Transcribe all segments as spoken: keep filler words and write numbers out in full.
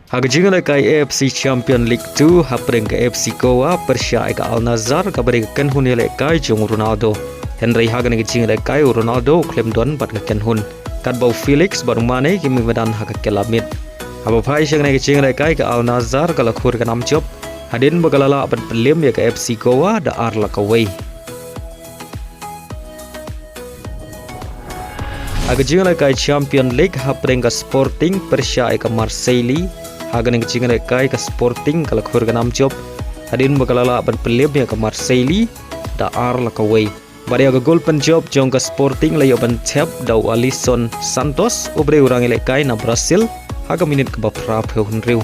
Ha ka jingïalehkai A F C Champion League two, hapdeng ka A F C Goa pyrshah ïa ka Al Nassr, kaba dei ka kynhun ïalehkai jong u Ronaldo. Hynrei ha kane ka jingïalehkai u Ronaldo u khlem don bad ka kynhun. Katba u Felix bad u Mane ki mih madan ha ka kylla miet. Haba phai sha kane ka jingïalehkai ka Al Nassr ka la khur ka nam jop hadien ba ka la lah ban pynliem ïa ka A F C Goa da ar la kawei. Ha ka jingïalehkai Champion League, hapdeng ka Sporting pyrshah ïa ka Marseille. Ha kane ka jingïalehkai ka Sporting ka la khur ka nam jop hadien ba ka la lah ban pynliem ïa ka Marseille da ar la kawei. Bad ïa ka gol pynjop jong ka Sporting la ïoh ban thep da u Alisson Santos, uba dei u rangïalehkai na Brazil, ha ka minit kaba phra phew hynriew.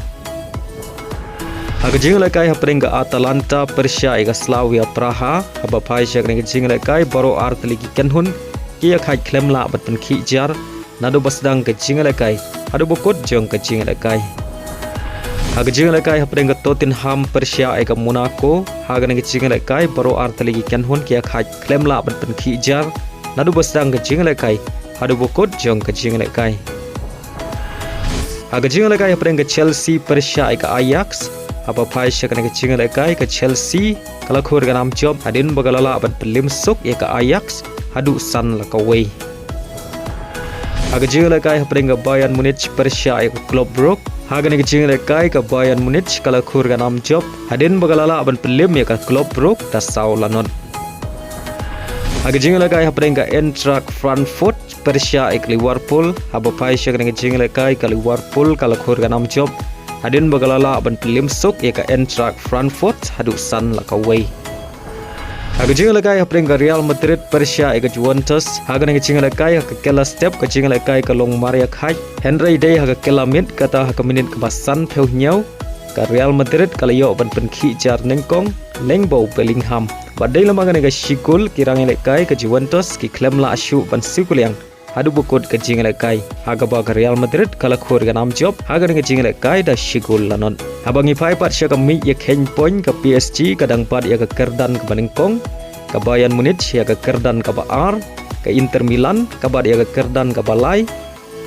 Ha ka jingïalehkai hapdeng ka Atalanta pyrshah ïa ka Slavia Praha, haba phai sha kane ka jingïalehkai baroh ar tylli ki kynhun ki ïakhaid khlem lah ban pynkhih jar naduh ba sdang ka jingïalehkai haduh ba kut jong ka jingïalehkai. Ha ka jingïalehkai hapdeng ka Tottenham pyrshah ïa ka Monaco, ha kane ka jingïalehkai baroh ar tylli ki kynhun ki ïakhaid khlem lah ban pynkhih jar naduh ba sdang ka jingïalehkai haduh ba kut jong ka jingïalehkai. Ha ka jingïalehkai hapdeng ka Chelsea pyrshah ïa ka Ajax, haba phai sha kane ka jingïalehkai ka Chelsea ka la khur ka nam jop hadien ba ka la lah ban pynliem suk ïa ka Ajax haduh san la kawei. Ha ka jingïalehkai hapdeng ka Bayern Munich pyrshah ïa ka Club Brugge, ha kane ka jingïalehkai ka Bayern Munich ka la khur ka nam jop hadien ba ka la lah ban pynliem ïa ka Club Brugge da saw la not. Ha ka jingïalehkai hapdeng ka Eintracht Frankfurt pyrshah ïa ka Liverpool, haba phai sha kane ka jingïalehkai ka Liverpool ka la khur ka nam jop hadien ba ka la lah ban pynliem suk ïa ka Eintracht Frankfurt haduh san la kawei. Ha ka jingïalehkai hapdeng ka Real Madrid pyrshah ïa ka Juventus, ha kane ka jingïalehkai ha ka kylla step ka jingïalehkai ka long mar ïakhaid, hynrei dei ha ka kylla miet kata ha ka minit kaba san phew hynñiew ka Real Madrid ka la ïoh ban pynkhih jar nyngkong lyngba u Bellingham. Bad dei lem ha kane ka shi gol ki rangïalehkai ka Juventus ki khlem lah shuh ban siew kylliang haduh ba kut ka jingïalehkai, ha kaba ka Real Madrid ka la khur ka nam jop ha kane ka jingïalehkai da shi gol la not. Haba ngi phai pat sha ka miej ïakheiñ point, ka P S G ka dang bat ïa ka kyrdan kaba nyngkong, ka Bayern Munich ïa ka kyrdan kaba ar, ka Inter Milan ka bat ïa ka kyrdan kaba lai,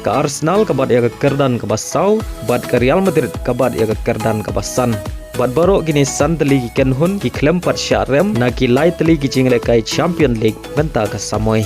ka Arsenal ka bat ïa ka kyrdan kaba saw, bad ka Real Madrid ka bat ïa ka kyrdan kaba san. Bad baroh kine san tylli ki kynhun ki khlem pat shah rem na ki lai tylli ki jingïalehkai Champion League mynta ka samoi.